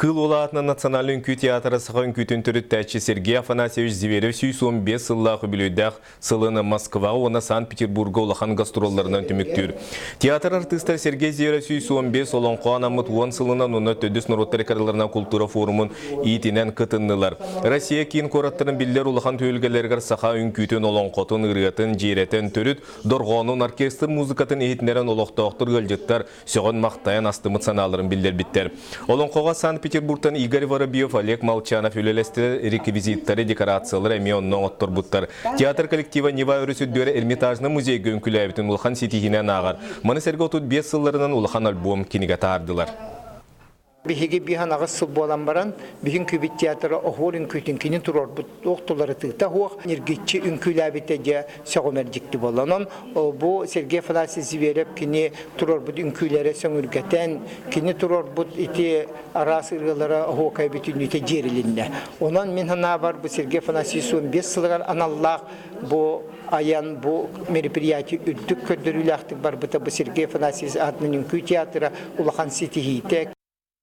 Кыыл Уола аатынан Национальнай үҥкүү театра саха үҥкүүтүн төрүттээччи Сергей Афанасьевич Зверев 115 сыллаах үбүлүөйдээх сылын Москваҕа уонна Санкт-Петербурга улахан гастролларынан түмүктүүр. Театр артыыстара Сергей Зверев 115 олоҥхо анаммыт уон сылынан уонна төрдүс норуоттар ыккардыларынан култуура форумун иитинэн кытыннылар. Россия киин куораттарын биллэр улахан түһүлгэлэригэр саха үҥкүүтүн, олоҥхотун, ырыатын, дьиэрэтин, төрүт дорҕоонун, оркестр музыкатын иһитиннэрэн олохтоохтор, ыалдьыттар сөҕөн-махтайан астыммыт санааларын биллэрбиттэр. Олоҥхоҕо Санкт-Петербургтан Игорь Воробьев, Олег Молчанов үлэлэстилэр, реквизиттары, декорациялары эмиэ онно оҥотторбуттар. Театр коллектива Нева өрүс үрдүгэр Эрмитажнай музейга үҥкүүлээбитин улахан ситиһиинэн ааҕар. Маны сэргэ 35 сылларынан улахан альбом кинигэ таһаардылар. Биһиги биһан аҕыс сыл буолан баран, биһин күбүт театра оһуор үҥкүүтүн кини туруорбут туох туларытыыта суох, ньиргиччи үҥкүүлээбитэ дьэ сөҕүмэр дьикти буолла. Онон бу Сергей Афанасьевич Зверев кини туруорбут үҥкүүлэрэ сөҥүргэтэн, кини туруорбут ити араас ырыалара оһуокай бүтүннүүтэ дьиэрилиннэ. Онон мин санаабар бу Сергей Афанасьевич 15 сылыгар аналлаах бу айан бу мероприятие үрдүк көрдөрүүлээхтик барбыта бу Сергей Афанасьевич аатынан үҥкүү театра улахан ситиһиитэ.